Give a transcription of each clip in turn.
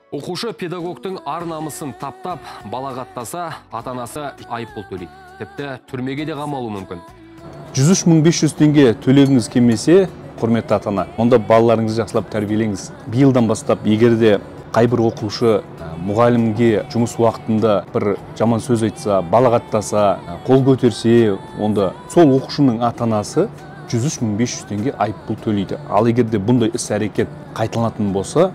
Оқушы педагогтың ар намысын таптап, балағаттаса, ата-анасы айыппұл төлейді. Тіпті түрмеге де қамалуы мүмкін. 103 500 теңге төлегіңіз келмесе, құрметті ата-ана, онда балаларыңызды жақсылап тәрбиелеңіз. Биылдан бастап, егер де қайбір оқушы мұғалімге жұмыс уақытында бір жаман сөз айтса, балағаттаса, қол көтерсе, онда сол оқушының ата-анасы 103 500 теңге айыппұл төлейді. Ал егер де бұндай іс-әрекет қайталанатын болса,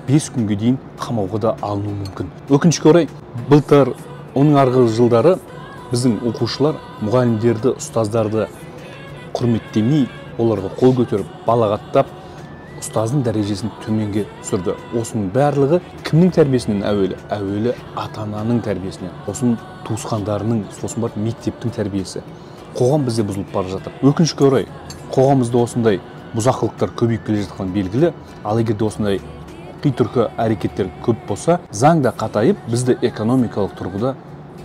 5 күнге дейін қамауға да алынуы мүмкін. Өкінішке орай, былтыр, оның арғы жылдары біздің оқушылар мұғалімдерді, ұстаздарды құрметтемей, оларға қол көтеріп, балағаттап, ұстаздың дәрежесін төменге түсірді. Осының барлығы кімнің тәрбиесінен әуелі? Әуелі ата-ананың тәрбиесінен, сосын туысқандарының, сосын барып мектептің тәрбиесі. Қоғам бізде бұзылып бара жатыр. Өкінішке орай, қоғамымызда осындай бұзақылықтар көбейіп келе жатқаны белгілі. Ал егер де осындай қитұрқы әрекеттер көп болса, заң да қатайып, бізді экономикалық тұрғыда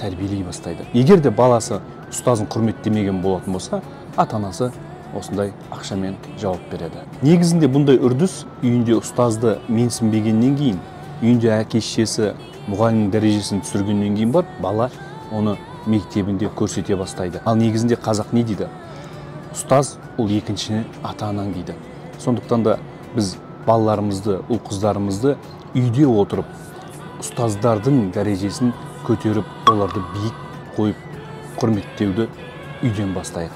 тәрбиелей бастайды. Егер де баласы ұстазын құрметтемеген болатын болса, ата-анасы осындай ақшамен жауап береді. Негізінде бұндай үрдіс үйінде ұстазды менсінбегеннен кейін, үйінде әке шешесі мұғалімнің дәрежесін түсіргеннен кейін барып, бала оны мектебінде көрсете бастайды. Ал негізінде қазақ не дейді? Ұстаз ол екінші ата-анаң дейді. Сондықтан да біз балаларымызды, ұл қыздарымызды үйде отырып ұстаздардың дәрежесін көтеріп, оларды биік қойып құрметтеуді үйден бастайық.